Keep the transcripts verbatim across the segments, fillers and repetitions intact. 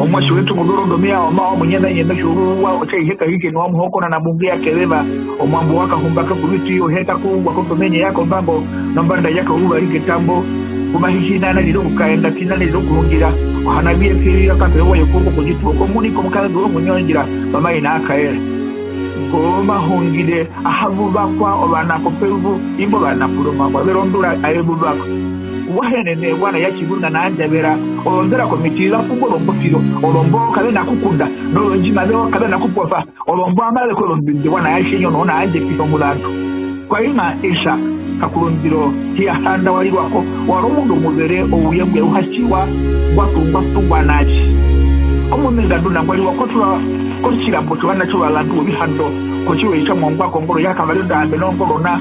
Omuatje wetu Muzorondome ya omawa omunyenanyena tjoruwa otja ihe kahitjeni wa muhokona na mbunge ya keveva, omuambo wa kahumba ke kuviti oheta kuungwa kondomenye ya kombango, nombanda ya kauva rike tambo, ku mahitjina na lilo kukaenda tina lilo kuhungira, ohana vie piri ya kapewa yo kuko kujituo komuni komukara duo munyonjira, mama ina akaera. Ko mahungire ahavuvakwa ovana kopezu, imbo vana kuloma kwa verondura aevuvakwa. Wahenene wana ya tjivuna na andjavera, ovonzera komiti za pungwa ozombotiro, ozombo kavena kukunda, nozondjima zeo kavena kuposa, ozombo amave kozombinde wana ya tjenyo nona andje piso mulandu. Kwa ima esa, kakulundiro, hiya handa walirwako, wari omundu omuvere, ouye ngwe uhatjiwa, ngwa tungwa tungwa navi. Omumenga nduna ngwari wa kotwa kotjirambo tjovana tjovazandu vovihando, kotjiwe tja mongwa kongoro ya kavari onda ambe nongorona,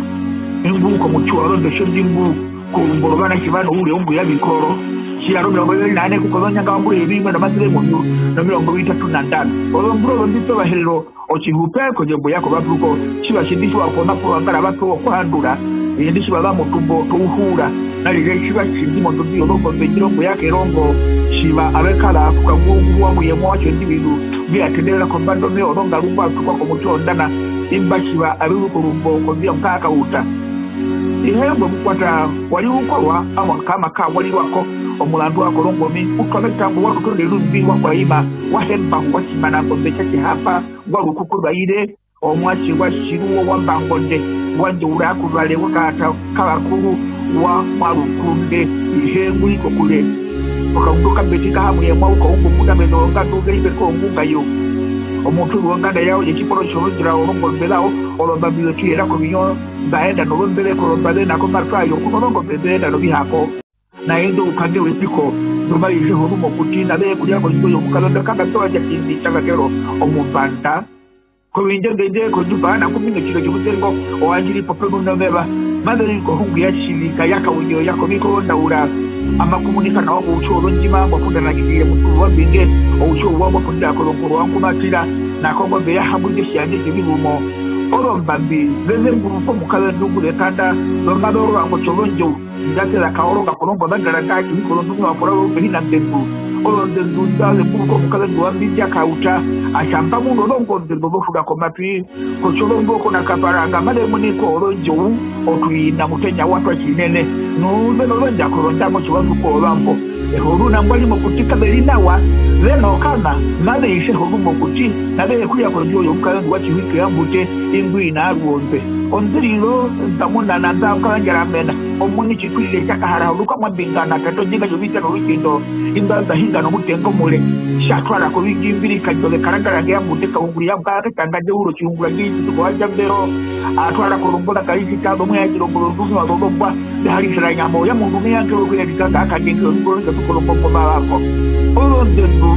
ingu komutjiwa orondu tjondimbu, koumbo rovana tjivana oure ombu ya vikoro, tjiyaro mirongo iviri na ine kuko zonyanga wambure yevimwe nomasere muvyu, nomirongo vitatu na ndano. Ozombura ozombi pevaherero, otjihupe kondjembo yako vatuko, tjiva tjindi tjiwa pona purangara vatu okuhandura, indi tjiva va mutumbo touhura, narire tjiva tjindi mondondo yozongombe ndjirongo ya kerongo, tjiva ave kara kukangurungurwa muyemo watjo ndiviru, mbi atenderera kombanda omeva ozongarumba atukwa komuti ondana, imba tjiva ave uri korumbo kondia ngaa kauta. Ihe mbwe mukwata wari ukorwa, amo kama ka wari wako, omulandu wa korongomi, utwa vetambo wa tutonde rumbi wa kwa ima, wa hemba wa tjimana ngombe tja tjihapa, ngwa rukuku rwaire, omuatje wa Tjiruwo wa Mbangonde, wa Njoura ya Kuvare, wa Kaata Kavakuru, wa Mwarukunde, ihe nguri kokure. Okaundu kambeti kahamu ye mwauka ungu muna mene ongandu veri veri kongunga yo. Omuntu wonganda yao yetjiporo tjorondjira orongombe rao, orombambi vetu yera kovinyo, mbaenda novombere koromba vena komatwayo, kuno rongombe mbeenda novihako. Naende upange wepiko, ndumavize horumo kuti nave kuria konjimbo yomukazondo kanga toa ja tindi tjavatero omupanda. Kovindjengende kondjupa na kumino tjiro tjomutengo, oandjiri popenu noveva. Maveri kohungu ya tjivika ya kaunyo ya koviko ndaura. Amakumunika nawa koutjo olondjima mbwa pundana kikire mutu wa mbinge, outjo uwa mbwa pundira kolongoro wa nkumatira, na kongombe ya hambu ndjo tjiyandje tjovirumo. Orombambi, veze mburu pomukaze ndungu zekanda, nomado rwango tjolonjo. Ndatera kaoronga korongo vandara ngaki, kolondungu wa kora ro pehina ndendu. Oro ndendu nda le kuru ko mukale ndo ambi ja kauta. Ashamba muno rongo ndendu ro fura ko matwi. Ko chorombo kona kaparanga mane muni ko oro njou. Otwina mutenya watwa chinene. Nuze no ronja koronda mo chiwandu ko vambo. Eho runa ngwali mokuti kabeli nawa. Veno kana, mane ishe ho rumo kuti. Nave kuya ko njo yo mukale ndo wa chiwike ambute. Ingwi na ruombe. Onziriro, ndamuna na nda kalanjara mena. Omuni tjikwirire tja kahara, oruka mwa mbingana, tato ndjinga tjovita norutjindo, imba mba hinga nomutengo mure, tja twara kovikimbiri, kandjove karangara ngeya mbute kaungurira, mukara ketanga ndeuro tjiungura ngeyi tjituko wa Jambero, a twara korombo na kaisi tado, mwe ya tjiromboro nduno wa zozombwa, ndaharisira nyamo, ya mundu meya ngero kuya tjikanga, akanyenge, oruko rwenge tukorombo mbo mavako. Ozondendu,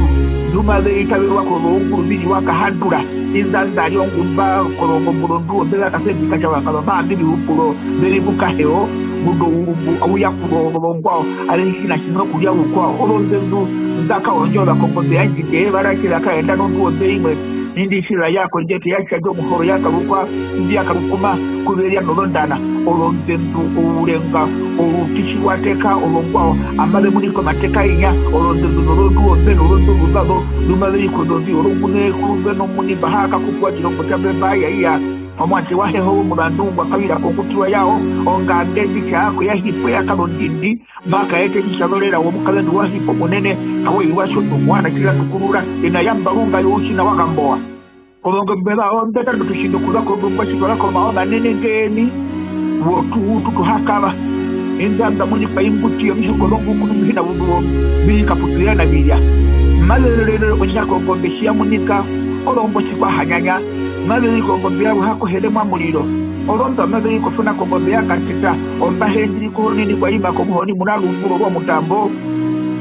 nduma ve itaverwa kozounguru, viri wa kahandura. Inda ndari ongumba korongo mburondu ombela kasendi katjavangama maambi viupuro mberi vukaheo, mundo urumbu auya kuro ongongwao, ale hina hino kuria ukwao, olondendu ndaka ondjo vakongombe yanjinde, varakira kaenda nondu ombe imwe, nindi shira yako njete yatja njo muhoro yakarukwa, ndi yakarukuma, kuveria nozondana, olondendu, ourenga, ourutisi wateka, olongwao, amave muniko mateka inya, olondendu nolondu ombe nolondu luvazo, Nduma veiko ndovi, orongune, kurumbe nomuni, mbaha kakupwa tjirongo tjambe, mbaya, iya. Omuatje wa heho womurandu ngwa kavira kongutirwa yao, ongange nditja ko ya hipwe ya kano ndindi, maka ete tjitjazorera womukazendu wa hipo munene, hawe iwa tjo ndu mwana tjira tukurura, ina ya mbarunga yo utjina wa kamboa. Kozongombe zao, ndeta ndo tushinde kuza kondumba tjitwara komaona nene ngeni, wo tu, tu, tu hakava. Inza nda muni pa imbuti yomihoko zonguku nomuhina vuduo, mbi kaputwira na vilya. Mazelelele onyako ngombe tji ya munika, olombo tji kwa hanyanya. Mazeli kongombe yavo hako hele mwa muliro. Olonda mazeli kofuna kongombe ya katita, ombahe ndiri kuhonini kwa ima komuhoni muna lumburo lwa mutambo.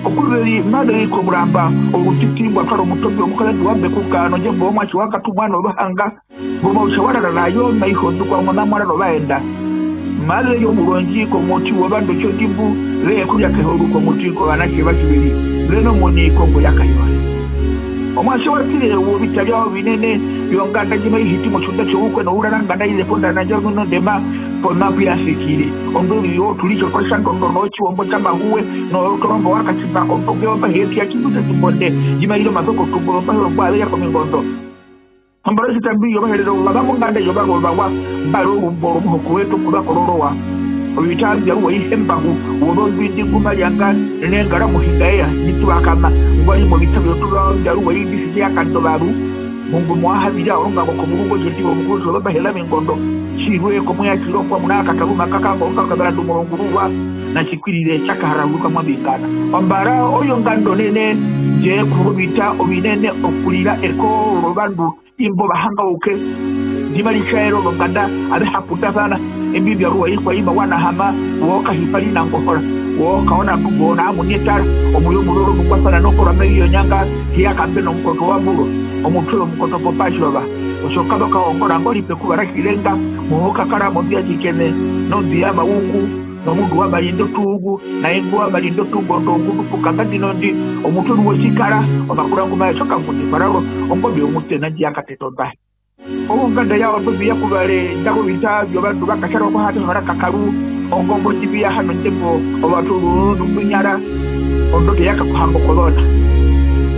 Okuveli mazeli komuramba, olutiti mbwa twara omutombi omukazendu wa mbekuka, nondjembo omuatje wa katumwa novahanga. Mbo mautja wa rara na yo maiho ndu kwa mona mwa rara ovaenda. Mave ri omurongi komuti wovandu otjondimbu, ve ye kurya kehoru komuti kovanatje vatjiviri, ve nomuni kongo ya Kayore. Omuatje wa tire wovita vyao vinene, vyonganda ndji mai hiti motjunda tjoukwe nouraranganda ize pondana ndjo nondema, Pona pu ya sikire, ondo ri yo turi tjo twa shango ndo no tjiwombo tja mahuwe, no torombo wa katjipa, ondo ke omba he pia tjimbu tja tjimbonde, ndji ma ire omapeko tumbo, omba he ombo a veya komingondo. Ombara tjitambi yovaherero, vava monganda yovarova wa, mbari orumbo romuhoko wetu kuva kororowa. Ovita vya ruwa ihe mbahu, wozo mbindi ngu ma rianga, nengara muhinga eya, nituvakama, ngwa ri movita vyotuva vya ruwa ivi sike ya kandovaru. Mungu mwa ha vira oronga ko komurungo tjeti omukuru tjo vahera mingondo. Tjirwe komuya tjiro kwa muna kakaruma kaka ko ka kabara du morongururwa. Na tjikwirire tja kahara ruka mwa vingana. Ombara oyo ngando nene, je kurovita ovinene okurira eko rovandu imbo vahangauke. Ndi mari tjaero vonganda ave ha putasana. Imbi vya ruwa ikwa ima wa na hama, wo kahipa ri na ngohora. Wo kaona ndumbo na amunyetara, omuyo muroro mukwasana nokora mevi yonyanga, hiya kambe nomukoto wa muro, omutwe omukoto popashova. Osho kado kaongora ngori pekuva ra hirenga, muho kakara mombi ya tjikene, nombi ya maungu, nomundu wa mari ndo tuungu, na ingu wa mari ndo tungo ndo ngu tupuka ngandi nondi, omutwe ruwo tjikara, omakura ngu maye tjoka ngu ndi pararo, ongombe yomutena ndi ya kateta ombahe. Onganda yawo mbi ya kuvare, ndako vita vyovandu vakatjarwa kwa hata hara kakaru, ongombo ndjivi ya hano ndjembo, ovatu ruru ndunyara, ondoke ya kakuhango kovona.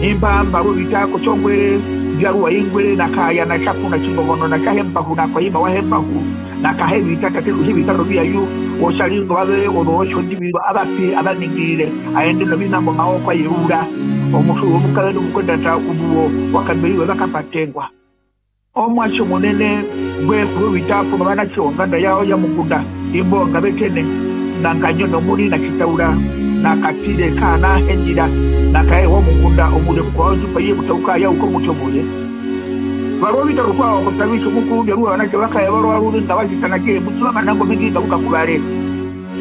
Imba mba rovita kotjongwere, vya ruwa ingwere, na kaya na tjapuna tjingovono, na tjahembahu, na kwa ima wahembahu, na kahe vita, tate ruhe vita roviyayu, otjaringo vave, ono otjo ndiviro, avapi, avaningirire, aende novinambo maoko ayeura. Omutu womukazendu mukwendata uduwo, wakamberiwe vakapatengwa. Omuatje omunene ngwe kurovita puno vanatje onganda yawo ya mukunda, imbo nga vetene, na nganyo nomuni na tjitaura, na katire ka na hendjira, na kae wa mukunda omure kukwa ondjupa iye kutauka ya uko mutjo mure. Varovita rukwao kutavisha omukuru nge ruwa vanatje vakae varwa ruvi nga vatjitana ke, mutula manango mingi nga uka kuvare.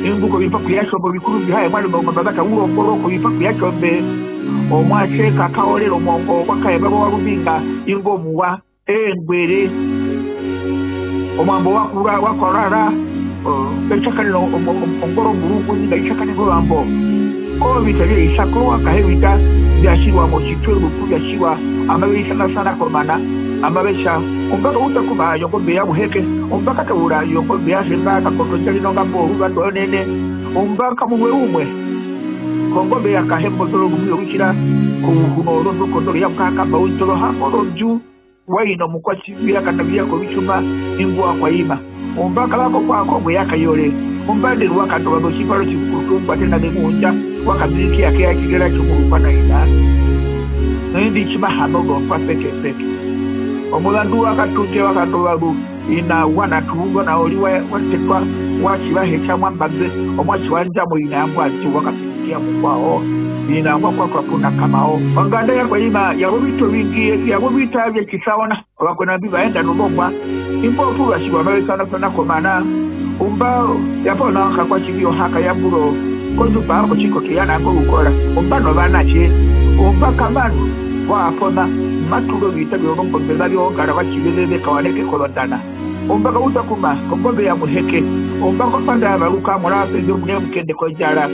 Ingu kovipaku yasho mbo vikuru vihae mwari nongo mbavata urongoro kovipaku yasho mbe. Omuatje kakaorera omongo kwakae varwa ruvi nga ingo muwa. Engwere. Omwambo wakura, wakorara, o, etjakanena o, o, o, ongoro murungu, inga itjakanena ovambo. Ovita vya Isako, wakahe vita, vya tjiwa motjitwe rutu, vya tjiwa, ama ve isanasana komana, ama ve tja, ombaka uta kuma yongombe ya muheke, ombaka taura yongombe ya hemba, kakoto ndjari nongambo, oruvando onene, ombaka mumwe umwe. Kongombe ya kahembo ndoro rumwe rutjira, kouhuno oro ndukondoro ya mukaka, mbaundjoro hambo ronju. Waina omukwatjivira kana via kovitjuma, ingwa kwa ima. Ombaka vako kwako ngwe ya kayore. Ombanderu wa kandova notjiparo tjikukurutu, mbatena ve muundja, wa kambiriki ya keya tjirera tjomurukwa na ina. Noindi tjimahano notwa pekepeke. Omuzandu wa katunge wa kandova ru, ina wana tuungwa na oli wa, wa tetwa, wa tjivahe tja mwambambe, omwatji wa ndjamo ina yambwa ndji wa kapi- ya mukwao, ina mwa kwatwa puna kamao. Onganda ya kwa ima, ya vovita ovingi, ya vovita vya Kisaona, ovakwena mbi vaenda novombwa. Imbo opu va tjiwa mave sana sana komana. Umba, ya pona kakwa tjivi ohaka ya mburo, kondjupa ako tjiko ke ya nango ukora. Umba no vanatje, umba kamanu, wa pona, maturo vita vyo nongombe va vyo ongara va tjiveveve kawaneke kolondana. Ombaka uta kuma, kongombe ya muheke. Ombaka opanda ya varuka, mora wa pende omune mukende kondjara.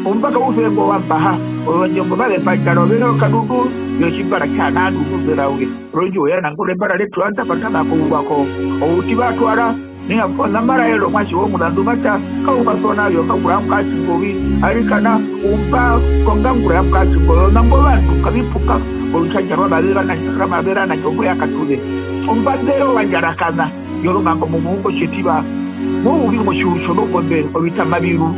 Ombaka uve ngo wa mbaha, ozondjembo vale pandjara, overe okadundu, yotjipara tja na dundu zeraure. Ronji oya nangure mbara letu anda patana ko uvako. Outi va twara, ne ya kona mara ero mwashi wo murandu mata, ka uva sona yo ka kura mukati ngovi, arikana, umba, kongangura ya mukati ngovi, onango vandu, kavipuka, olutjanja rwa mavera na, rwa mavera na, jombo ya katuve. Ombandero wa ndjarakana. Yorumanga omuhungo tjetiva, mouvi motjiuru tjozongombe ovitama viru.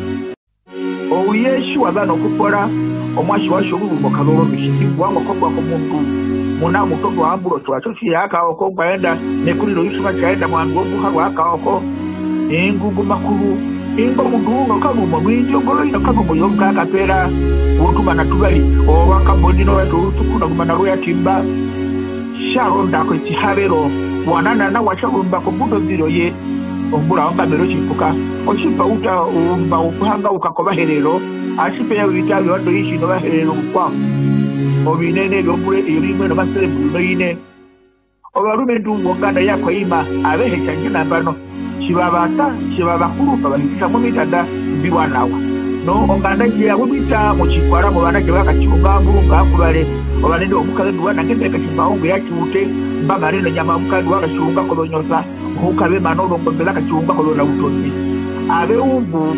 Ouye tji wa za nokupora, omuatje watjo omurume okazorovi tjiti kuwa ngo kopwa komundu, muna mutondo wa ambura otjiwa tjo tji ya kaoko ngwa enda, nekuriro itjuma tja enda movandu womuharwa kaoko. Ingu ngu makuru, ingo mundu uno kamumo, nu indjo ngoro ino kamumo yomuka kapera, wotumana tuvari, orwa kambondino rwa torutuku na kumana rwa timba. Tja ronda kotjihavero, wa nana nawa tja rumba kombuto ndiro ye, ombura ongamero tjipuka, otjipa uta uumba wokuhangauka kOvaherero, atji pe ya ovita vyovandoitji nOvaherero rukwao. Ovinene vyombura eyo rimwe nomasere mbwi noine. Ovarumendu vonganda ya Kwaima avehe tjandje nambano. Tjiva vata, tjiva vakuru, kavahitisa momitanda mbi wa nawa. Nu onganda ndji ya vumita motjikwara movanatje va Katjiunga, murunga, kuvare, ovanene omukazendu wa Nangende Katjimba onge ya Tjiute, mba mari nonyama omukazendu wa Katjiunga kozonyosa, Muhuka ve mana ozongombe za katjiungwa kozonautondi. Ave umbu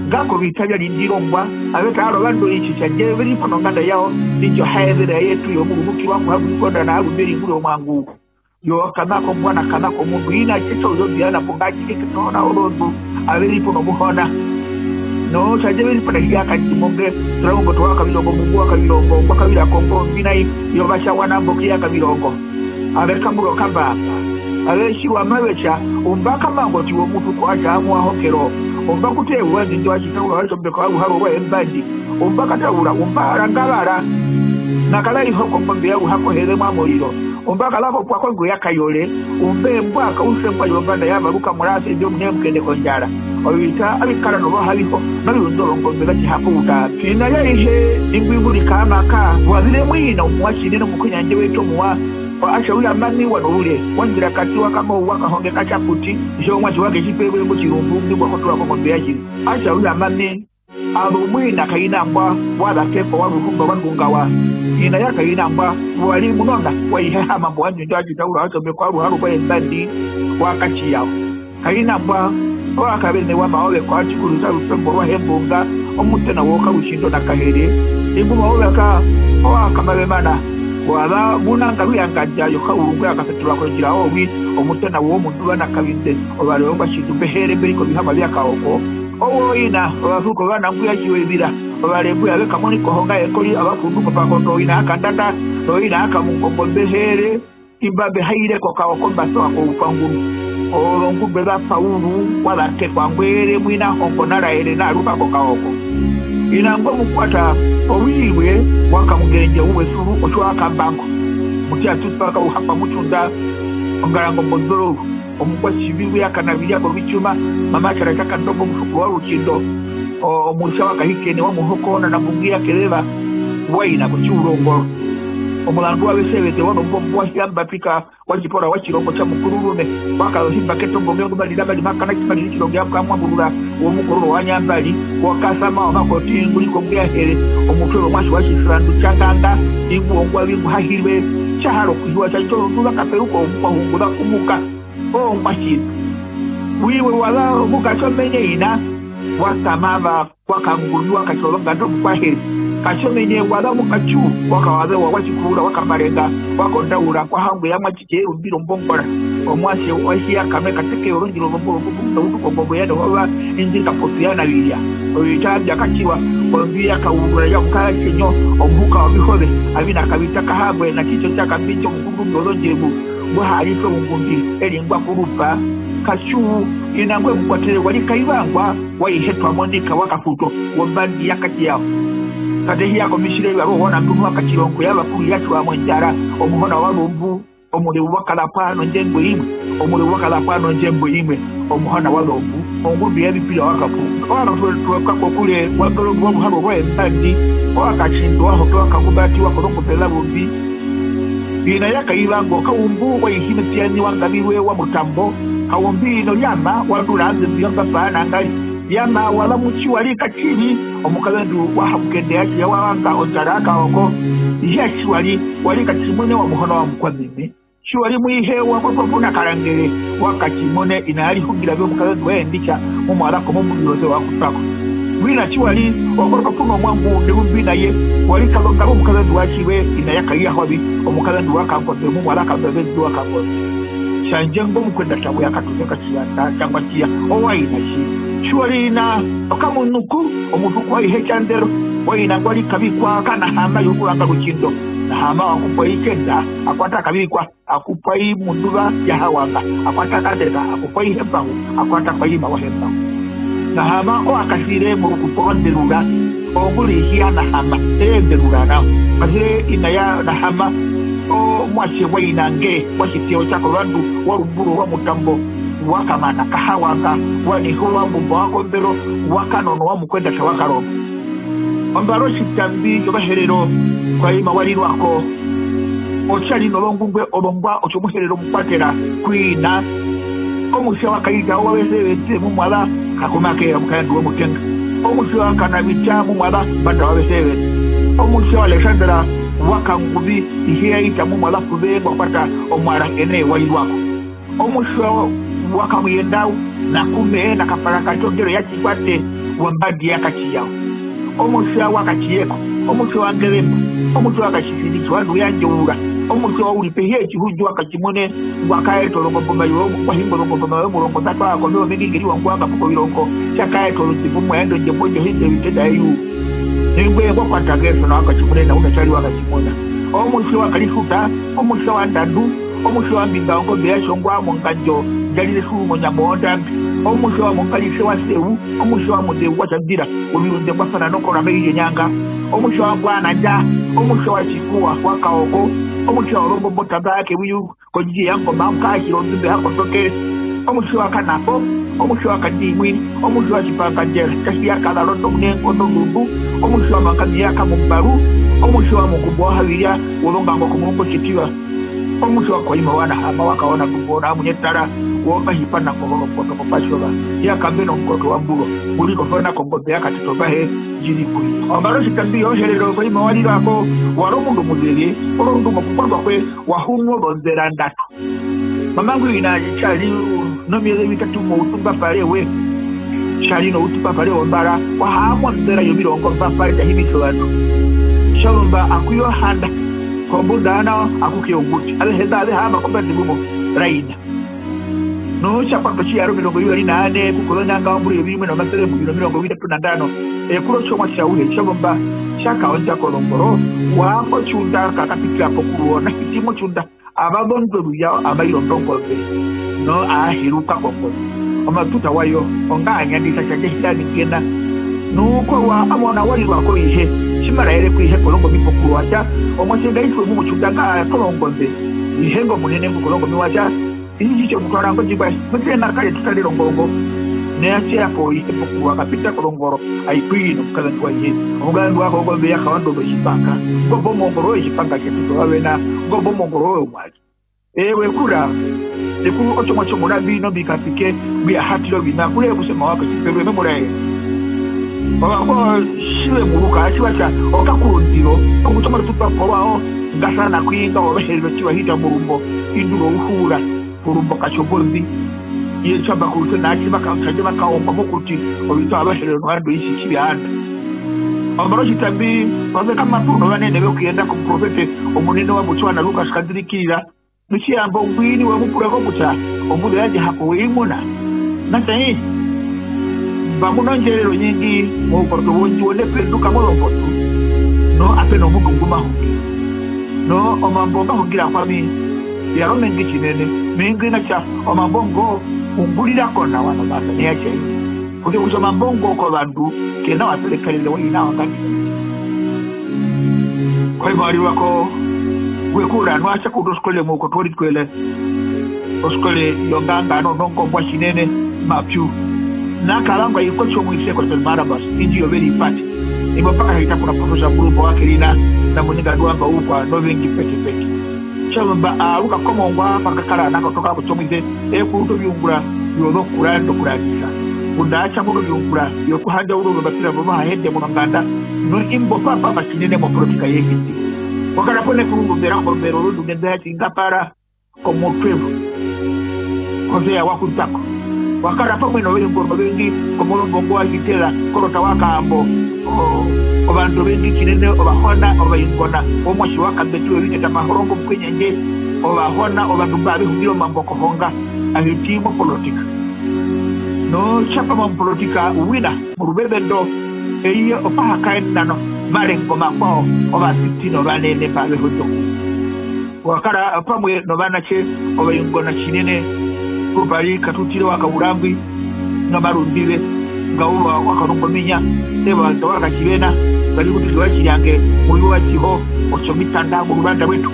nga kovita vya rindirongwa, ave taara ovandu oitji tjandje ve ri pononganda yawo, itjo haevera yetu yomurumukirwa ngu ha kuikonda na arumberi nguri omwangu. Yo kana kombwana kana komundu, ina tjeta uyo viana po ngatji keke nona orondo, ave ri po nomuhona. No, tjandje ve ri po na hiya kanjimonge, turaungo towa kavirongo, mungu wa kavirongo, ngwa kavira kongo, mbinai, yo vacha wana mboki ya kavirongo. Ave kambura okambamba. Ave tjiwa mave tja, umba kamango tiwo mutu kwa tja amwa hokero. Umba kute uwa ndinjo wa tjitaura wa tjombeko aruharo rwa embandi. Umba kataura, umba rangavara. Nakala iho kongombe ya ruha koheve mwa moriro. Umba kala kopwa kongo ya kayore. Umbe mbwa kause mbwa yombanda ya varuka murase ndio mune mukende konjara. Ovita avikara novo haviho, maviundo ongombe za tjihapo uta. Pina ya ihe, ingwi nguri kama ka, wavire mwina umuwa tjinene mukunyanje wetu omuwa. Wa asha uya mami wa noule, wandjira kati wa kama uwa kahonge kachakuti, isho omwatji wake tjipewe mbo tjirumbu, ndi kwa kotoa kongombe ya tjiri. Asha uya mami, avo mwina kaina mbwa, wa vakekwa wa rurumba wa ndungawa. Ina ya kaina mbwa, wa ri munona, wa ihe hama mbo wandjunjo wa tjitaura wa tjombe kwa ruharu kwa embandi, wa kachi yao. Kaina mbwa, owa kavene wa maove kwa tjikuru za rupembo rwa hembunga, omutena wo karuchindo na kahere. Ingu maove ka, owa kamave mana, wa va muna ngaru ya nganja yo kaurungu ya kafetura kwa njira owi, omutena wo mundu wa na kavinde, ovale ongwa tjindu mbehere mberi ko vihama vya kaoko. Owo ina, ovasuko va nangu ya tjiwe vira, ovale mbu ya ve kamoni kohonga ekori, avakundu kopakoto ina akandanda, no ina akamungo mbehere. Imba mbe haire kokaoko mba soa koupanguru. Ozongumbe za Pauru, wa za tekwa ngwere mwina hongo na raere na ruka kokaoko. Ina ngo mukwata, owiwe, wa kamungerenje uwe suru, otjo wa kambango. Muti atupa ka uhapa mutunda, ongarango mbondorou, omukwa tjivi we ya kana viri ako vitjuma, mama tjara tja kandongo mufuko wa ruchindo. O-, omusha wa kahikene wa muhoko na na mbungi ya kereva, wa ina kotjiurongoro. Omulandu wa Vesevete wa nombombo wa hiamba pika, wa tjipora wa tjirongo tja mukururume, wa kaza ohimba ketombo mengo mali na mali makana tjimali ni tjirongo ya kamwamurura, wo mukororo wa nyambali, wa kasama wa makoti nguri kongu ya here, omutwe wa mwasi wa tjisirandu tja nganga, ingu ongwa vingu hahirwe, tja haro kuhiwa tja tjo ndu va kaperuka omukwa hungu va kumuka, o ngwa tjina. Wiwe wa va muka tjo menye ina, wa kama va Wa kangurwa katjolonga ndo mukwahe. Katjomenye wa za mukatju, wa kawaze wa watjikura, wa kamarenga, wa kondaura, kwa hangwe ya mwatjike, umbiro mbongora. Omwase, oihi ya kame, kateke, olongi lolomboro, kukuta, utu, kongombo ya Jehova, inji kapotu ya naviria. Oyo itambya kachiwa, ombi ya kaurura ya mukaya chenyo, omuhuka wa mihove, avina kavita kahangwe, na chicho cha kambinjo, mukundu, olongi, ebu, ngwa harife ungundi, eli ngwa kurupa, kachu, ina ngwe mukwatere, wali kaivangwa, wa ihe twa monika wa kafuto, wombandi ya kati yao. Katehi yako misire ya roho na ndunwa kachilongo ya bakuru ya twa mo njara, omuhona wa lumbu, omule wa kalapwa no njembo imwe, omule wa kalapwa no njembo imwe, omuhona wa lumbu, ongundu ya bipira wa kapu. Wana twe, twe kako kule, wa ndolo wa muharo wa embandi, wa kachindo wa hoto wa kakubati wa kolongo pela lumbi. Ina ya kaivango kaumbu wa ihimitiani wa ngavirwe wa mutambo, kaumbi ino yama wa ndura anze mbiyo mbapa na ngali. Yama wa la muchiwari kachiri, omukazendu wa hamukende ya chiya wa vanga onjara kaoko. Ya chiwari, wali kachimune wa muhono wa mukwamimi. Chiwari muihe wa kwa kwa kuna karangere, wa kachimune ina yali hungira vyo mukazendu wa endicha, mu mwala komo mbuyo ze wa kutako. Wina chiwari, wa kwa kwa kuna mwangu, ne umbi na ye, wali kalonga vo mukazendu wa chiwe, ina ya kaiya hwavi, omukazendu wa kango, ne mu mwala kango, ve ndu wa kango. Tjandje ngo mukwenda tabu ya katuze kachiyanda, changwa chiya, owa ina chi. Chiwari ina, okamunuku, omutuku wa ihe chandero, wa ina ngwali kavikwa, kana hama yokulanga luchindo. Na hama wa kupwa ichenda, akwata kavikwa, akupwa i munduva ya hawanga, akwata kandeka, akupwa i hembangu, akwata kwa ima wa hembangu. Na hama o akasire mu rukupo nderura, onguli hiya na hama, e nderura nao. Kasire ina ya na hama, o mwashe wa ina nge, wa shitio chako vandu, wa rumburo, wa mutambo, wa kamana, kahawanga, wa niho, wa mbumba, wa kombero, wa kanono, wa mukwenda, ka wa karongo. Ombaro tjitambi tjovaherero kwa ima wa rirwako. Otjari nozongumbwe ozombwa otjomuherero mukwatera kwina. Omusya wa Kaita wa Vesevete mu mwala kakumakeya mukaendu wa mutenga. Omusya wa Kanavita mu mwala mbanda wa Vesevete. Omusya wa Alexandra wa Kanguvi ihe ya ita mu mwala kuve ngwa kwata omwara ene wa rirwako. Omusya Wa Kamuyendau, na Kume, na Kapara Katjongero ya Tjikwate, wa Mbandi ya Katjiyao. Omusya wa Katjiyeko, omusya wa Ngevembo, omusya wa Katjisiriki, wa Nduyandjoura, omusya wa Uripehi, Tjihundju wa Katjimune, ngwa kaeta orongombo mayo, ngwa himba orongombo mayo, murongo, ndatwa, kome, omengingiri wa ngwanga poko virongo, tja kaeta orundipu, mwa endo, ndjembo, ndjo, hinde, vitenda, eyu. Nengwe, ngwa kwata keso na wa Katjimune, na una tjari wa Katjimuna. Omusya wa Kalisuta, omusya wa Ndandu, omusya wa Mbinga, ongombe ya Tjongwa, mongandjo, ndjarire suru monyamo ondambi. Omusya wa Mongarise wa Seu, omusya wa Muzeu wa Tjandira, ovirunde ngwa sana nokora mehi lyenyanga. Omusya wa Mbwanandja, omusya wa Tjikuwa, wa Kaoko, omusya wa Rombo Mbotamba ya Kewiyu, kondjiji ya Ngoma, mukahira ondundu ya Kotokere. Omusya wa Kanapo, omusya wa Kandimwi, omusya wa Tjipangandjera, tja Siya Kavarondo, Munengo, nondundu, omusya wa Mangami ya Kamumbaru, omusya wa Mungumbo wa Havirya, wozongango komurungu Tjitiva. Omusya wa Koima wa Nahama wa Kaona Ndumbo na Munyetara wo Kahipa na Kovolo Poto Kopasova ya Kambe no Mukoto wa Mburo, muri kofona kongombe ya Katito Mbahe, ndjiri kuri. Ombaro Tjitambi yoherero Koima wa Rirako, wa ri omundu muzere, orondu mokukondwa kwe, wa hunu ozonzera ndatu. Mama ngwina tja ri nomieze vitatu moutumba pare we, tja ri noutumba pare wombara, wa haama onzera yomirongo mba pare tja himisa ovandu. Tjazumba aku Johanda, kombunda ya nao aku Keonguti, avehe nda ave haama kombanda kumo raina. Nu tja kwata otjiyaro omirongo vivari na ine, ku Kozonyanga ombura eyovi rimwe nomasere muvyu nomirongo vitatu na ndano, ekuru otjomwa tjauhe tjazumba tja kaondja kozongoro, wa amba otjunda ka kapitira pokuruwo, na hiti motjunda. Ava vondwe ruya amai rondo ongombe, no aa heruka kongombe. Omatuta wayo onga a nyandisa tjandje hita ningena. Nu kwarwa a mona wa rirwa ko ihe, tji ma raere ku ihe korongo mipokulo wa tja, omuatje nga itwe mu motjunda nga a tore ongombe. Ihe ngo munene ngu korongo mi wa tja, ihi tji tjo mutwara ngo tjikwaye, mutje na kare tu tarere ongongo. Ne a tjeya po ihe pokuwa kapita korongoro, ai kwi nomukazendu wa ihe. Omukazendu wa ko ongombe ya kawa ndondo tjipanga. Ngo mbo mongoro ye tjipanga tjetu tjo vavena, ngo mbo mongoro ye omwali. Ewe kura, ekuru otjomwa tjomuravi nombikapike, ngwi a hatira ovina, kure kusema wa kotjiperwe memuraere. Ovakwa tjive muruka, atjiva tja, okakurundiro, okutja mari tutwa porwao, ngasana kwinga, ovaherero tjiva hita murumbo, indura ouhura, porumbo katjombombi. Ye tjamba kurute na atjiva ka, tjandje vakaomba mokuti, ovita avaherero novandu isi tjivi anda. Ombaro Tjitambi, vave kamapuru novanene vekuyenda komuprofete, omunene wa Botswana Lukas Kandrikira, Notjiyambo ngwini wa mu pura kokutja ombuze yandje hapo we i muna? Nata ii, mba muna ondjerero nyingi moukoto wondjiwo ne penduka mozombotu, no ape na omundu ngu ma hungire. No omambo nga hungira kwami ya ri omengi tjinene, mengi na tja omambo ngo ungurira ko nawa novandu ne ya tja ii. Kutja kutja omambo ngo kovandu ke na wa serekarere wa ina wa ngandi. Koima wa rirwa ko, we kura, nu a tja kuuta oskole moukoto worikwele, oskole yonganga no, nongombwa tjinene, mapyu. Na kavangwa i kotjomuise ko Saint Barnabas, indji yoveri ipati. Imbo pa kahita kuna Professor Ngurumba wa Kerina, na Muninga Nduamba Ukwa, novengi pekepeke. Tjazumba aaruka komongwa, pa kakara na kotoka kotjomuise, e kuuta oviungura vyozokura ndokuranisa. Ngunda a tja muno oviungura vyokuhanjaura ozombapira ndono ha hende munonganda, nu imbo pa pama tjinene mopolotika yeHindi. Wa kara po nekurundu mbera kombero rundu nende ya Singapara, komutwe vo. Kozeya wa kuta ko. Wa kara pamwe noveungura ovengi komurungu ngo wa Hitler, korota wa Kaambo. O-, ovandu ovengi tjinene, ovahona, ovaingona, omuatje wa Kambeti weviteta Mahorongo Mukwenyange, ovahona, ovandu mba ave hungire omambo kohonga, ave tii mopolotika. No tja pama mopolotika wina, moruveze ndo, eye opa ha kaenda no marengo makwao, ovapiti novanene mba ave hondo ku. Wa kara pamwe novanatje ovaingona tjinene, Rupari Katutire wa Kaurangwi, nga Marundive, nga uva wa Karungominya, Eva nga wa Katjivena, nga rikutirwa Tjiryange, muyu wa Tjiho, otjomitanda moruvanda rwetu.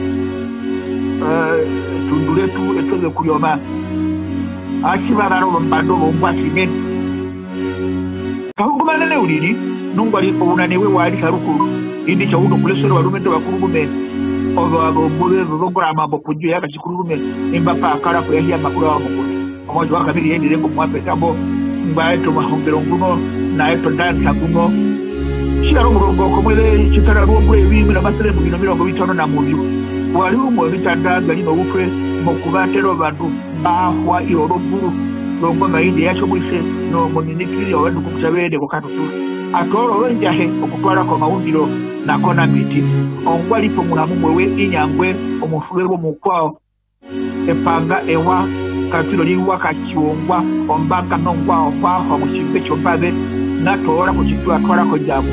Eh, tundu retu, etwe ve kuyoma. Atji va vara ozombanda ozombwa tjinene. Kahungumanene uriri, nungwari ounane we wa arisa rukuru, indi tja utu okulesora ovarumendu ovakurukume, ovo avo mbu ve zozongora amambo pondjuwo ya katjikururume, imba pa kara ku ya hiya makuru awo mokuru. Omuatje wa Kamiri ye endere komuape tambo, ngwa eta omahongero nguno, na eta ondansa nguno. Tjiri omurongo komueze tjitara ruongo evi rimwe nomasere muvyu nomirongo vitano na muvyu. Wa ri umwe womitanda mbi ya ri noutwe, mokuvatera ovandu mba hwa iro romburu, rongoma indi yatjo muise, nomuminikiri ovandu kutja ve ende kokatutura. A toora ozondjahe okutwara komaundiro na Konamiti. Ongwa ri pomuha mumwe we inyangwe, omusuverwa omukwao, epanga ewa, katiro riwa katjiwongwa, ombanga nongwa okwahwa motjimbe tjombave, na toora kotjitwa atwara kondjamo.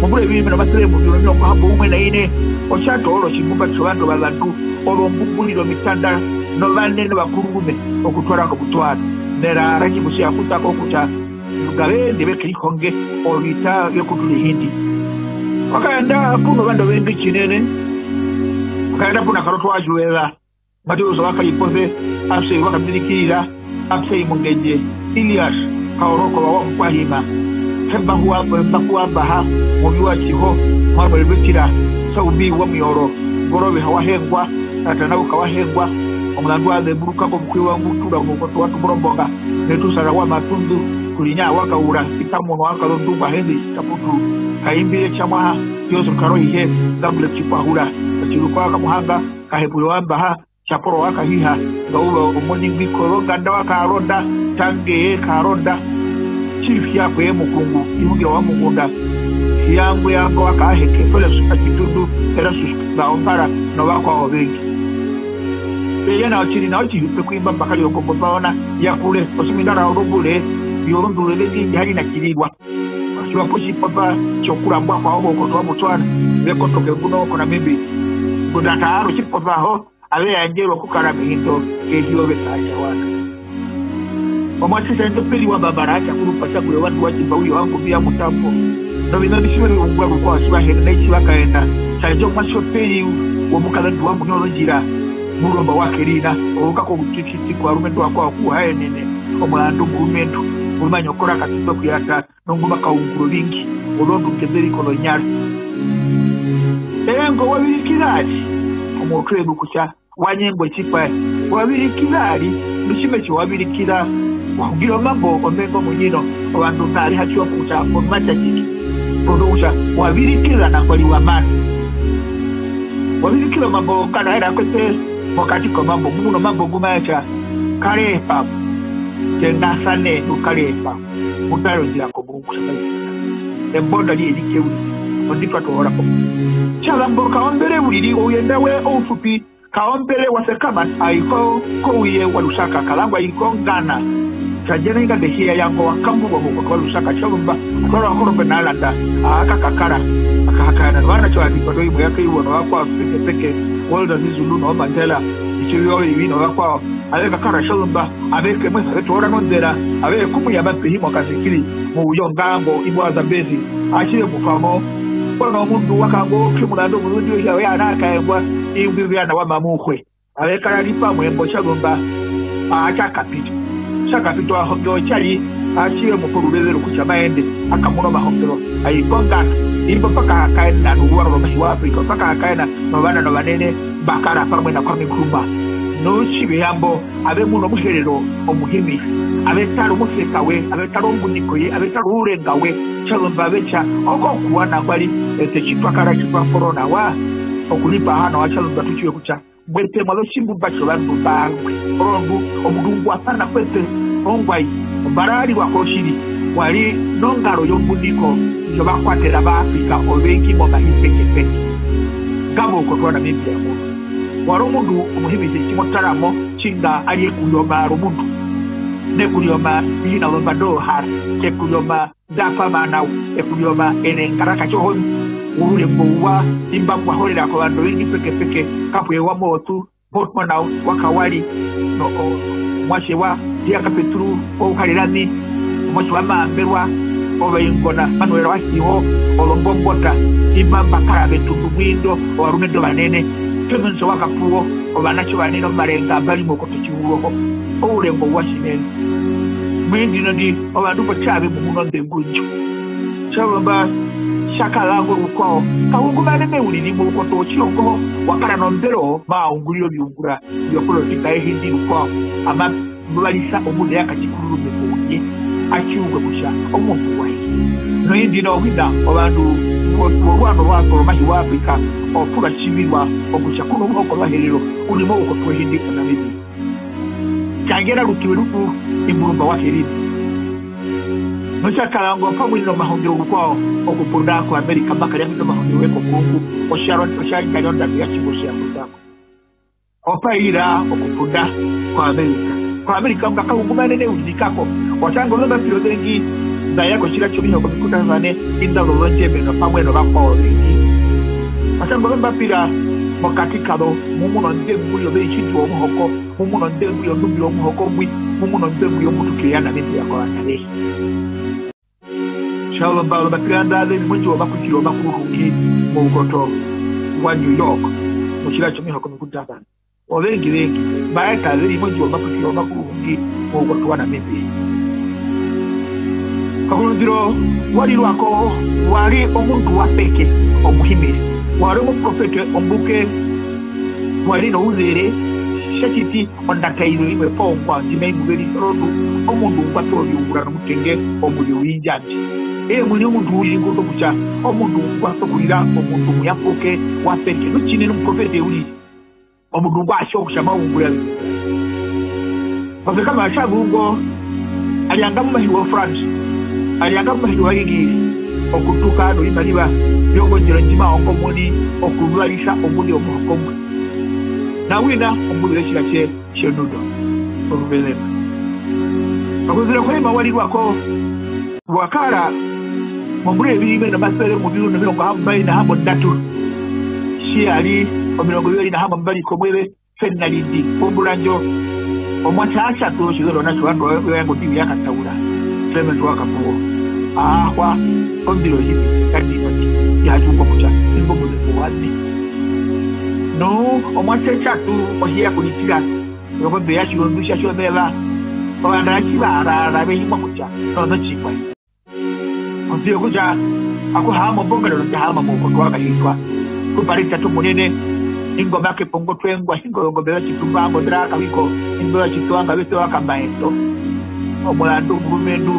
Mombura eyovi rimwe nomasere muvyu nomirongo hamboumwe na ine, otja toora otjimbumba tjovandu vavandu, ozombunguriro mitanda, novanene vakururume, okutwara komutwaro. Nera ra tjimutji a kuta ko kutja, ngave ende ve kerihonge ovita vyokutura ehindi. Wakaenda puna ovandu ovengi tjinene, wakaenda puna Karoto wa Tjuveva, Mateus wa Karipose, Apsei wa Kambirikirira, Apsei Mungenje, Ilias Kaoroko wa Mukwahima, Hemba huwa, Hemba huwa Mbaha, Muvi wa Tjiho, Mwamwe Lwetira, Saubi wa Muyoro, Ngorovi ha wa Hengwa, Natanauka wa Hengwa, omulandu wa zemburuka komukwi wa Ngutura, omukoto wa Tumurombonga, Metusara wa Matundu, Kulinya wa Kaura, Itamono wa Karondungwa, Henry Kaputu, Kaimbire Tjamwaha, Joseph Karoihe, Gabriel Tjikwahura, Kachiruka wa Kamuhanga, Kahepure wa Mbaha, Tjaporo wa Kahiha, Ngauva Omoningwi, Kozonganda wa Karonda, Tange Karonda, Chief Yakwe Mukungu, Ihungiro wa Mukunda, Siyangwe Yango wa Kaheke, Felix Achitundu, Erastus Ngaongara, novakwao ovengi. Eye nao tjiri nao tjihupe kuimba mbakari yokombo paona yakure, osimindara orobure, yoronduru evengi, ihari na tjirirwa. Tjiwa po tjipopa tjokurambwa kwao moukoto wa Botswana, ve kotoke kuno ko Namibia. Ngunda taaro tjipopa ho, ave yandjerwa okukara mehindo kehi yoveta ya Rwanda. Omuatjise Ndopeli wa Bambara atja kurupa tja kure ovandu wa Tjimba uyo wangu mbi ya mutambo. Novina mbi tjiva viungwa rukwao tjiva hene nai tjiva kaenda. Tjandje omuatje Opeli womukazendu wa Munyoro Ndjira, muromba wa Kerina, ouka kokutjikiti kwa rumendu wakwao kuhaenene, omurandu murumendu, ngumanyokora katupa kuyata, nonguma kaungura ovingi, ozondunge nḓe ri kozonyara. Eyango wa virikira ari, omutwe wedu kutja wa nyengwa otjikwaye, wa virikira ari, nu tji me tja wa virikira, wa hungire omambo omengi omunyino, ovandu nda ri ha tjiwa kutja omatjatjike, pozo kutja wa virikira nangwari wa mana. Wa virikira omambo ngana era kwete mokati komambo, mu muna omambo ngu maya tja, kare pamwe, tjenasane nu kare pamwe, mu tare ondjira ko Murungu Satana. Embo nda ri erike uriri, ondi twa toora po. Tjazambo kaombere uriri ouyenda we ousupi, kaombere wa sekama, a i ko, kouye wa Lusaka, kalangwa i ko Ghana. Tjandje na inga ndehiya yango wa kamburwa moukoto wa Lusaka, tjazumba, a twara wa Korope na Alanda, a aka kakara, a kahakaena, novanatje va Ripa, Doimo ya Keiwo, novakwao pekepeke, Walter Zizulu, no Mandela, itjo vyo vi novakwao. Ave kakara tjazumba, ave kemwesa, ave toora nonḓera, ave kumuyama pehi mokasikiri, mouyo ngango, imbo wa Zambezi, atjive mufamo. Mbona omundu wa kango, twi munando murundi weya, we ana akaengwa, ingwi vya na wa mamuhwe. Ave kara ri pamwe, mbo tjazumba, a tja kapita. Tja kapita, ahonge otjari, atjive mupo ruveze rokutja maende, akamuna omahongero, a i ko Ghana, imbo paka hakaena, noruwaro romahi wa Afrika, paka hakaena, novana novanene, mba kara pamwe na Kwame Nkrumah. Nu tjive yambo, ave munu Omuherero Omuhimise, ave tara omuseka we, ave tara ombuniko ye, ave tara ourenga we, tjazumba ave tja, oko kuwa nangwari, eṱe tji twa kara tji twa poro nawa, okuripaha nawa tjazumba tu tjiwe kutja, mbwete mwa zotjimbumba tjovandu vangwe, orondu omundu ngwa sana kwete ongwaye, ombara ya rirwa kotjiri, wa ri nongaro yombuniko ndjo va kwatera va Afrika ovengi momahi pekepeke. Ngamo oukoto wa Namibia muno. Wa ri omundu omuhimise tji mo tara mo, tjinga a ri ekuyoma romundu. Nekuyoma, ihina lombanda ohara, ekuyoma nda pama nao, ekuyoma ene ngara katjohoni, oure mbo uwa, imba ngwa horera kovandu ovengi pekepeke, kapu ewa motu, Portmanau, wa Kawari, no, o, omuatje wa Diaka Petru, wa Uharerami, omuatje wa Maamberwa, ovaingona, Manuel wa Hiho, ozombombota, imba mba kara vetundu mwindo, ovarumendu ovanene, Clemens wa Kapuwo, ovanatje ovanene, omarenga, mba ri moukoto tjiuru oho, oure mbo uwa tjinene. Mwi ndino ndi, ovandu mbo tjave mumuna ondengu ndjo. Tjazumba, tja kara ngo rukwao, ka ungumanene uriri moukoto wotjilongo, wa kara nombero, ma ungurire oviungura vyopolitika ehi ndi rukwao, ama muvarisa omuze ya katjikururume kouye, a tjiukwe kutja omundu waye. Noindi nohwina ovandu Oruano rwa, rwomahi wa Afrika, opu ra tjivirwa okutja ku nomuhoko rwa Herero u ri moukoto wehi ndi o Namibia. Tjangera rukirwe rutu imburumba wa Herero. Notja karanga pamwe nomahongero rukwao okupunda ko Amerika, mba karya mbi nomahongero we kokurungu, otja ri ondando ya tjimbo tji ya kutako. Opa ira okupunda ko Amerika. Ko Amerika nga ka ungumanene uriri kako. Wa tanga ozombapira ozengi, nda ya kotjira tjomihoko mikundanane, inda ozondjembeno pamwe novakwao ovengi. Wa tanga ozombapira mokati kazo, mu mu nondembu yoveitjindji womuhoko, mu mu nondembu yondumbiro yomuhoko mbwi, mu mu nondembu yomutu keya Namibia kovandu avehe. Tjazumba ozombapira nda ze ri mondjuwo yomakwikiro omakuruhungi moukoto wa New York, motjira tjomihoko mikundanane. Ovengi vengi mba eta ze ri mondjuwo yomakwikiro omakuruhungi moukoto wa Namibia. Kakurunziro wa rirwa ko wa ri omundu wapeke, omuhimire, wa ri omuprofete ombuke, wa ri nouzere, tja tjiti ondatairo imwe poo onguao ndji mai mu verisa orondu omundu ngwa pewa oviungura nomutenge omuze wi Ndjambi. Eye omuini omundu uriri ngu tokutja omundu ngwa sokurira omundu muyapuke wapeke, nu tjinene omuprofete uriri. Omundu ngwa tjiwa kutja ma ungura vi. Osekama tja zungo, a rianga momahi wa France, a rianga momahi wa Ingi, okutuka novimariva vyongondjero ndji ma ongo muni okuzuvarisa omuze womuhoko mbwi. Na wina omuze wetjira tje, tjenondo, oruvezema. Okuzira koima wa rirwa ko, wa kara mombura eyovi rimwe nomasere muvyu nomirongo hambari na hambondatu, tji ya ri omirongo vivari na hambari komueze Fenalindi, pombura ndjo, omuatje aa tjatwa otjizoro natjo, ovandu ve ya kondjivi ya kataura, Clement wa Kapuuo, a ahwa ondiro hipi, kandipati, ya tjungwa kutja, ingo muzembo wani. Nu, omuatje tjatu, ohi ya kuritira, yongombe ya tjirondu tja tjomeva, ovandu atji va rara ve himwa kutja, nono tjikwaye. Ondu yokutja, aku haama ombongarero ndja haama moukoto wa Kahitwa, ku Paritatu munene, ingo make pongo twengwa, ingo yongombe ya tjitumba, ngo ndera kaviko, ingo ya tjitwa nga vete wa Kamaeto. Omurandu omurumendu,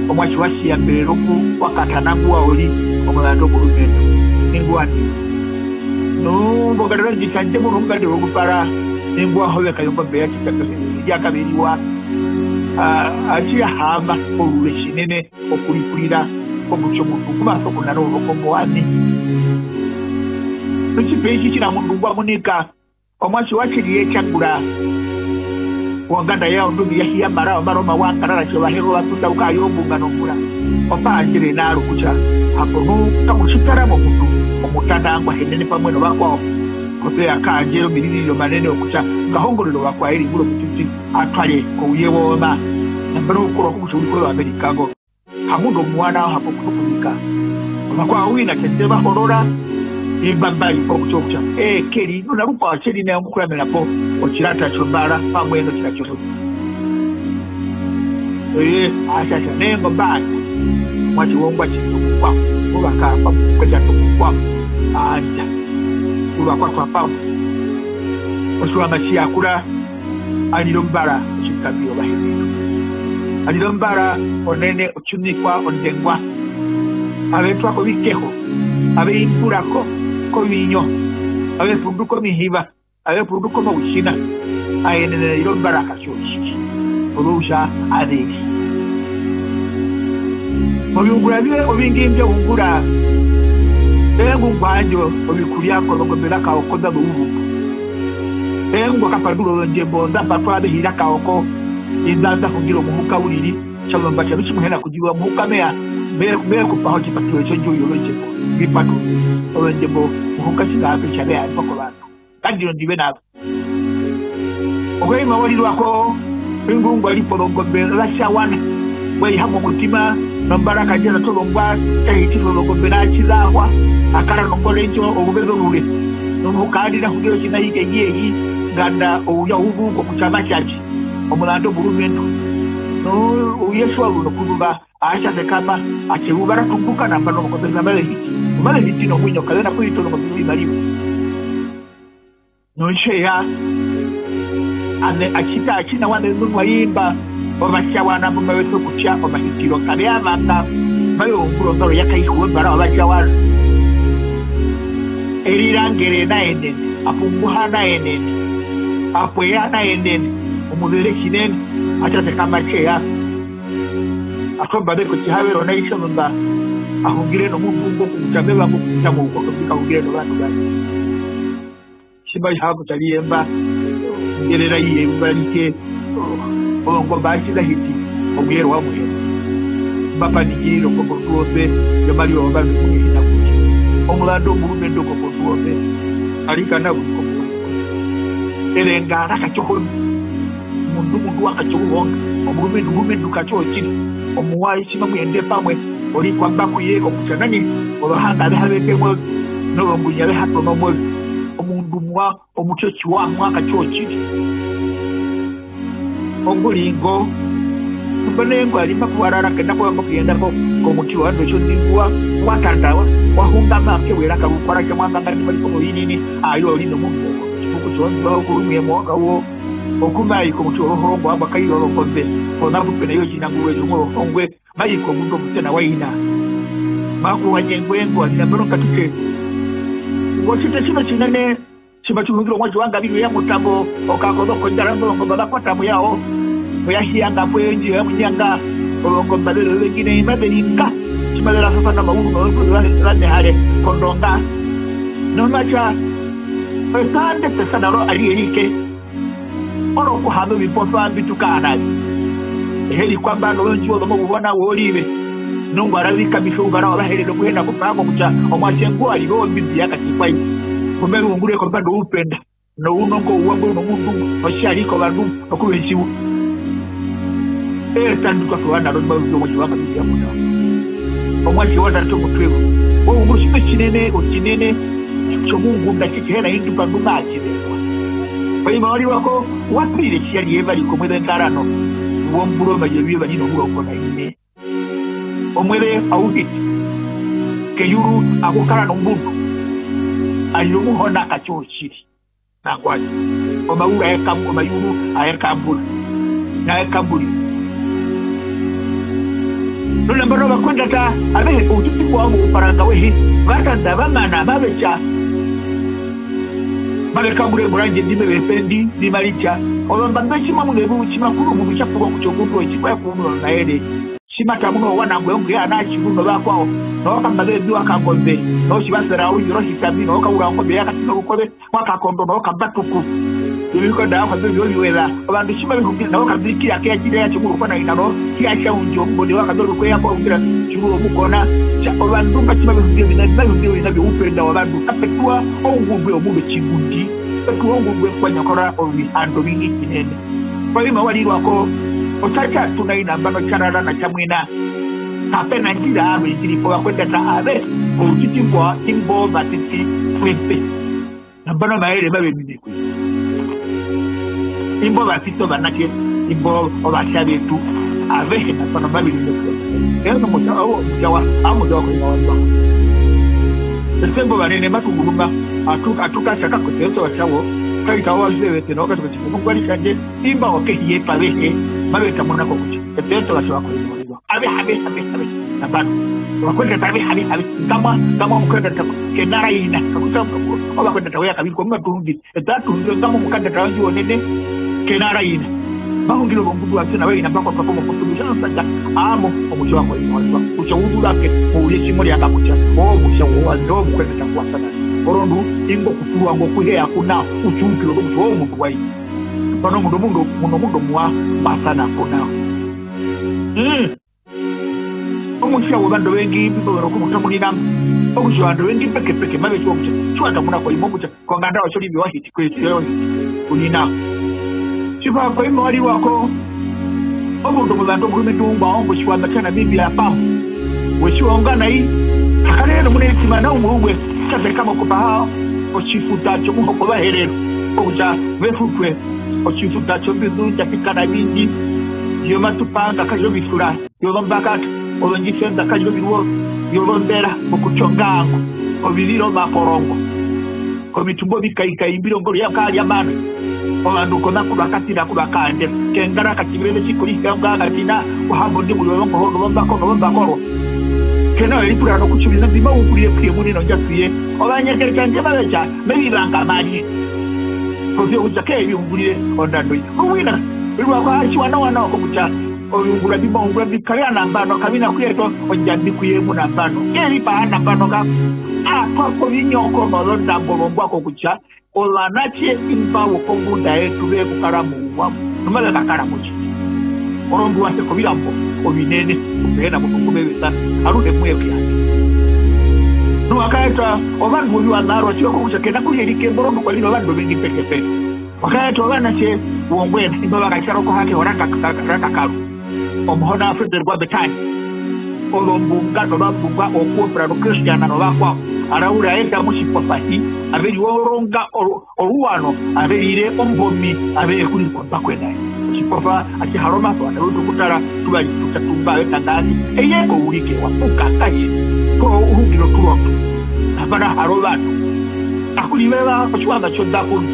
omuatje wa Tjiyamberero ku wa Katana ngu wa ori, omurandu omurumendu, ingu wa ndi. Nu, ombongarero ndji tjandje muno ongande wokupara, ingu wa hoveka yongombe ya tjitatu, ya kaveriwa, a, atji ya haama orure tjinene. Okuripurira kokutja omundu ngu ma sokunana ouzongo mbo wani. Otjipe itji tjina omundu ngwa munika omuatje wa Tjeriye Tjangura wonganda ya Ondungi ya Hiyamara, omaroma wa Ngarara tjo Vaherero va tunda uka ayo ombunga nombura. Opa andjere naro kutja hapo nu kamu tjitara momundu omutanda ngwa henene pamwe novakwao. Koto ya kaandjere omiririro manene okutja nga hongorere ovakwao eri nguro mutiti. Atware kouye woma. Nambano ukorwa kokutja uri kwewa Amerika ngo. Hamundu omuwa nao hapo kutukunika. Ovakwao wina tete va horora. Imba mbari kokutja kutja, ee, keri, nuna rukwao tjeri naye okukuramena po otjirata tjombara pamwe notjira tjomuti. Oye, atja tja, nengo mbari. Mwati wongwa tjindu mukwao. Muvaka pamwe, kwetja ndu mukwao. Aanja. Uvakwatwa pamwe. Otjiwaṋa tji ya kura. Arire ombara otjikambiro vaherero. Arire ombara onene otjunikwa ondengwa. Ave twa kovikeho, ave imbura ko, kovinyo, ave punduka omihiva, ave punduka omautjina, a yenene arire ombara katjo otjiki. Ozo kutja ave ri. Moviungura vye ovingi mbya ungura, eye ngu ngwa yandja ovikurya kozongombe za Kaoko nda zourumbu. Eye ngu wa kapandura ozondjembo nda patwa avehi ra Kaoko, inda nda hungire omuhuka uriri, tjazumba tjave tji mu hena kundjiviwa muhuka meya, me-, me ya kupaha otjipatuwo tjondjuwo yozondjembo, vi patu, ozondjembo muhuka tji za ape tjave ya arikwa kovandu. Kandino ndive nao. Okoima wa rirwa ko, ingwi ngwa ri pozongombe za Tjawana, ngwa iha momutima, nombara kandja za tozongwa, tja hitisa ozongombe na tji za hwa, a kara nongore ndjo, oruveze orure. Nomuhuka a rira hungire otjina hi ke ngi ehi, nganda ouya uvu kokutja ma tja tji, omulandu omurumendu. No, ouye tji wa zu nokuzuva, a tja sekama, a tja eyuva ra tunguka nambano ozongombe mave hiti. Mave hiti nomuinyo, kave na kuhita ozongombe novimariva. Notjeya, ame a tjita atjina wa me nunwa imba, ovatjawana mbu mave so kutja omahitiro kave ya vanga. Mayo ungura ongaro ya Kaihwa ombara ovatja wanu. Erirangere naenene, apunguha naenene, apweya naenene, omuzere tjinene, atja sekama tjeya. Atomba be kotjihavero nai tjomba, ahungire nomundu ngo kutja me vanga okupita moukoto mbi kahungire novandu vandje. Tji mba iha kutja riyemba, ngerera iye mba rike, ozongombe atji za hiti, omuyero wa Muhona. Mba panikirira okombondu ope, yomariva wovandu muni hina kuti. Omuzandu omurumendu okombondu ope, arikana uri kombondu ope. Ere ngara katjohoni. Omundu, omundu wa katja okuhonga, omurumendu, omurumendu katja otjiri, omuwa tji mamu yende pamwe, orikwamba ku ye okutja nani, ovahanga ve ha vete move, nozongunya ve ha tono move. Omundu omuwa, omutwe tjiwa, omuwa katja otjiri. Ongu ri ngo, nambano ye ngwa ri makuwarara, ke na kuvanga okuyenda ko-, komuti wovandu, otjo ndingwa, wa tandawa, wa hungama, ke wera karukwara, ke mwanga ngani mari komo inini, ayo ri nomundu, otjipuku tjondwa, okurumwe moka wo. Okumai komuti wozohongwa, amba kaira ozongombe, pona pu pe na yo tjinangurwe tjomwe ohongwe, mai komundu omutena wa ina. Maku wanye ngwe ngo, atina mbano katuke. Ngotjite tjino tjinene, tjimba tjihungiro mwa tjiwanga viri ya mutambo, okakozo kondjara ndo ngombe za kwata mu yao. Oya hiya nga pwe ndji ya munyanga, ozongombe zero zengine ima zeringa, tjima zera sasa na mauru, mauru, zane hare, kondonga. Nomacha, esande pesa naro ari erike. Oro kuhana oviposo ambi tu kaanari. Eheri kwamba nozondjiwo zomokuvona worive. Nungwara vikambisa ouvara wavaherero kuhena kupanga kutja omuatje ngu ari ombimbi yakati kwai. Kumerungure kombanda oupenda. Nounongo ouwa mbo nomundu, notjari kovandu, nokuvenjiwa. Etanduka kovanaro ni mauzeu motjivanga mbi ya muna. Omuatje wa tatu mutwe. Oumwe otjimwe tjinene, otjinene, tjomungunda tjitjihena indu pandu maatjivezwa. Oima wari wako, wa pire tjiyari yevari komweze ngarano, wombura omayovi yevari nomurongo na ine. Omweze au hiti, keyuru aku kara nombundu, ari omuhona katjo otjiri. Nangwari, omayuru aye kambu-, omayuru aye kambura, naye kamburi. Nona mbano vakwendata, avehe oututi kwavo uparanga wehi, vatanda vamana, mavecha. Mave kambure muranje ndi meve pendi, ndi maricha. Ozombandu tjima mune vu, tjima kuru mundu tja purwa kutja omundu otjikwaya kuno naere. Tjima ta muno wana ngwe onge ana tjiru novakwao. Nokamba ve mbiwa kangombe. Notjivasera oundjiro hitambi, nokaura ongombe ya katina rukove, mwakakondo, nokambatuku. Evi koda kwa mbe vyo viwela. Ovandu tjima vihungire, nokambirikira keya tjire ya tjimuru kwana inano. Kiya tja undjo, mbonde wa kambere kweya kwa undira, tjimuru omukona. Tja, ovandu mba tjima vihungire vina, vina vihungire vina vyo upenda wa vandu. Kapetua, ongundwe omundu tjingundi. Petua ongundwe kwa nyakora ovihando vingi kinene. Kwa ima warirwako, otja tja tuna ina mbano tjarara na tjamwina. Kapena ndjira arwe ndjiri po vakwendata ave, koututi mbwa imbo vatiti kwepe. Nambano maere mave mine kwe. Imbo vatiti ovanake, imbo ovatja vetu, avehe nambano mave mine kwe. Eno mutja, awo, mutja wa, awo mutja wa kwa ima wa mba. Esembo vanene matunguruma, atu-, atukasha kakote yoso vatjawo, kaita wa zevete na wakati kachiko mungwari kanje, imba okehi yepa vehe, mave tamuna kokuti, epeto vatjawa kwa ima wa mba. Ave, ave, ave, ave. Nambano. Ovakwendata ave, ave, ave. Ngamwa, ngamwa omukwendata kenara ina. Kakuta ovakwendata weya kaviri kwa matuhungi. Eta tuhungi ngamwa omukwendata wandje onene kenara ina. Mahungiro vongudu wa tsena weina mbako kwa komo kutu. Mutjana sanja. Amo, omutjo wako ina wandje. Kutja udu wake, ouye tjimori aka kutja. O mutja wo wandje, o mukwendata kwa sana. Orondu, ingo kutuwa ngo kuheya kuna, uchuki lo kutja, o mundu wai. Pano mundu, mundu, mundu, mundu mwa, kwa sana kuna. Mm. Omutja wovandu ovengi mbi mba vanga okumutamunina, okutja ovandu ovengi pekepeke mave tjiwa kutja tji wa tamuna kwa imwe kutja konganda yotjo rivi wa hiti, kwetu yoyo hiti, kunina. Tjipa kwa imwe wa riwa ko, omundu omuzandu omurumendu ngwa ongo tjiwana tja Namibia pamwe, we tjiwa onga nai, a karere nomuna etima na umwe umwe, tja sekama okupaha otjifuta tjomuhoko Vaherero, okutja ve futwe otjifuta tjombindu tja pikana vingi, vyomatupanga kavyo visura. Yozombakata, ozondjise nda kari oviruwo vyozombera, okutja ongango, oviviro, omaporongo, komitumba ovikaikai, mbi ri ongoro ya kaa rya mana, ovandu kona ku va katira ku va kaandera, kengara kativire vetjikuri, eunga katina, ohambo ndi muri ozongoho, nozombako, nozombakoro. Ke na eripura nokutja oviṋa mbi ma ungurire ku ye muini nondjatu ye. Ovanyekere tjandje mave tja, me vi vanga mari. Posi ya kutja ke vi ungurire ondando ye. Ruwina, ruwa kwa tjiwa nawa nawa kokutja oviungura mbi ma ungura mbi kavi na nambano, kavi na kuyeta ondjambi ku ye mu nambano. Ke vi paha nambano ka. A twa ko ovinyoko nozondambo zombwa kokutja, ovanatje imba wokombunda yetu ve kukara mouwa, nu mave kakara motjiti. Orondu wa se kovirambo ovinene, ku pe na mundu ngu me ve sana, aruhe mu ye kuyandja. Nu wa kaeta ovandu oviwa na rwa, tjiwa kokutja ke na kurya erike, mbo rondu kwa ri novandu ovengi pekepeke. Wa kaeta ovanatje wongwena, imba va katjara okohake horaka, raka karu. Omuhona Frederick wa Betani, ozombunga novambunga, okuopera noKristiana novakwao, araura enda motjiposahi, ave ri oronga oru-, oruwano, ave rire ombomi, ave ye kuri kombakwe naye. Otjiposa atji hara omasa, ave utu okutara, tuva ri tuta tumba, ave tanga ati, eye kourike wa puka kaye, ko uhungiro turondo. Nambano hara ovandu. Akuri veva otjiwaṋa tjondakunu.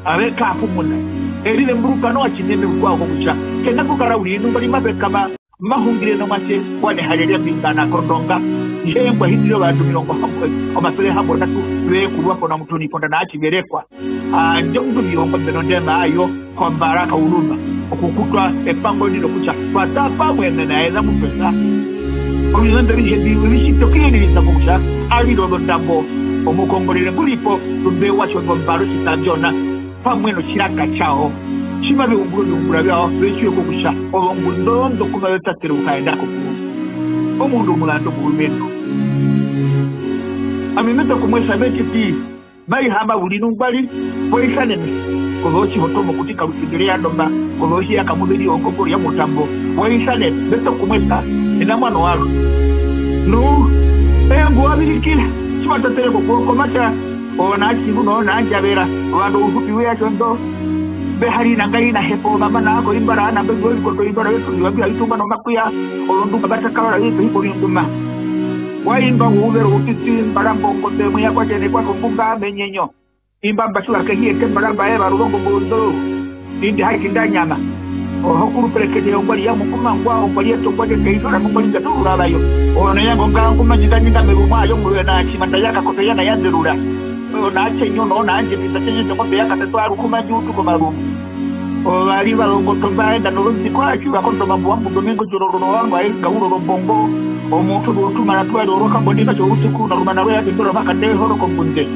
Ave kapu muna. Eri zemburuka nowa tjinene rukwao kokutja, ke na kukara uriri nu mbari mape kama, ma hungire nomuatje wa Neharerya Mbingana kondonga. Ihe ngwa hindire ovandu omirongo hambo-, omasere hambondatu ve kurwa po na Mutoni ponda na Atjiverekwa. Aa, ndjo ngu vi ongombe nondema ayo, kwa mbara kauruma. Okukutwa epango ndi rokutja, twa ta pamwe mena eza mupesa. Oviṋa mbi avihe mbi, vi tjitwa okuyemiririsa kokutja, avi ri ozondambo, omukongorere ngu ri po, tumbe watjo zombaro tjita vyona. Pamwe notjiraka tjawo. Tji mave ungura oviungura vyawo, ve tjiwe kokutja, ozongundu nḓo ku mave tatera okukaenda komurungu. Omundu omuzandu omurumendu. Ami me tja kumwesa me tji pi, mai hama uri nu ngwa ri, wa isanene. Kozotjihoto mokuti karusendu re ya ndomba, kozotjiya kamuveri ongongoro ya mutambo. Wa isanene, me tja kumwesa, ena mwana warwe. Nu, ee ngu wa virikire, tji wa tatere kokuoko mata, Oona tjingu noona ndjavera, ovandu ouhupi weya tjondo. Mbe hari na ngai na hepo, mama na ako imbara, ana mbe ngu ovikoto imbara, vetu ndiwa mbi avitumba nomakuya, olondunga batakavara vipe hiko vinguma. Wa imba uuvero utiti, mbara mbongo mbe mweya kwa tjene kwa kombunga menyenyo. Imba mbatjiwa kehi ete mbara mbae varuvongo mbondo. Indi haki nda nyama. Oho kuru perekete yongwari ya mukuma ngwa, ongwari yetu ngwa tete isora nungwari nda turura vayo. Ono yango nga nguma nyinga nyinga merumwa ayo muwe na chimanda yaka kope yana ya nderura. Ona ache nyono, ona anje pita chenye chongo pe yaka teto aru kuma njutu ko marumu. Ovari valongo tomba enda nolonzi kwa achu vakondo mambo wambu domengo jororo no wango ai ngauro rombongo. Omuntu ndotumana tuwa roro kamboneka chorutuku na rumana rwe ya tendora makande horo kombunde.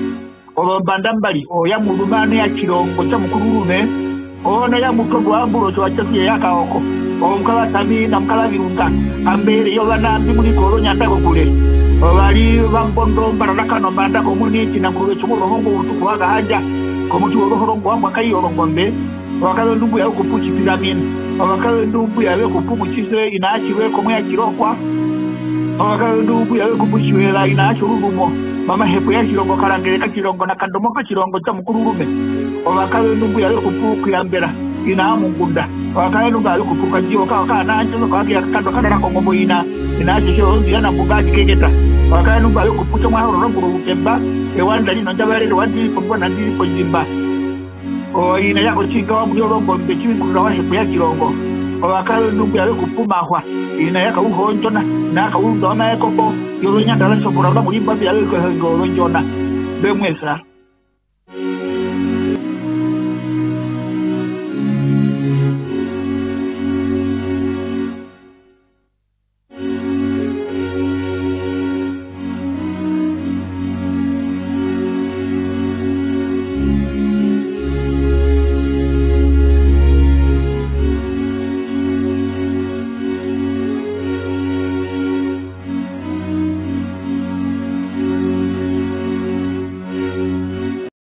Ozombanda mbari, oya murumane ya tjirongo tja mukururume, oona ya mutondo amburo tjo atjatuye ya kaoko, omukava tami na mukava virunga, ambere yovana mbi muriko ozonyanda kokure. Ovari vambondo mbararaka nombanda komuni tjinanguruve tjomurohongo utuku wa kahanja, komuti wozohorongo wamwa kai orongombe, Ovakazendu mbuya ve kupu Tjipiramina. Ovakazendu mbuya ve kupu Mutjise ina Atjirwe komwe ya Tjirokwa. Ovakazendu mbuya ve kupu Tjiwera ina Atjoruzumo. Mama hepo ya Tjirongo, Karangere ka Tjirongo na Kandomo ka Tjirongo tja Mukururume. Ovakazendu mbuya ve kupu Kuyambera ina Amungunda. Ovakazendu mbuya ve kupu Kadjiwo ka, ka na Antjo ka, ka Kando ka Ndara kongombo ina. Ina Atjotjo onzi ya Nambunga Atjikeketa. Ovakazendu mbuya ve kupu Tjomwahoro Ronguru Utemba. Ewanda lino ndjavarere wandiri pombona ndiri pondjimba. O, ina ya Otjinga wa muni olongombe tjivi kurira wa hepo ya Tjirongo. Ovakazendu mbuya ve kupu Mahwa, ina ya Kauho Ondjona, na Kaunda wa Maekoko, yozonyanda za Tjopura, va muri mba mbi ya ve kuhenge ozondjona. Mbe mwesa.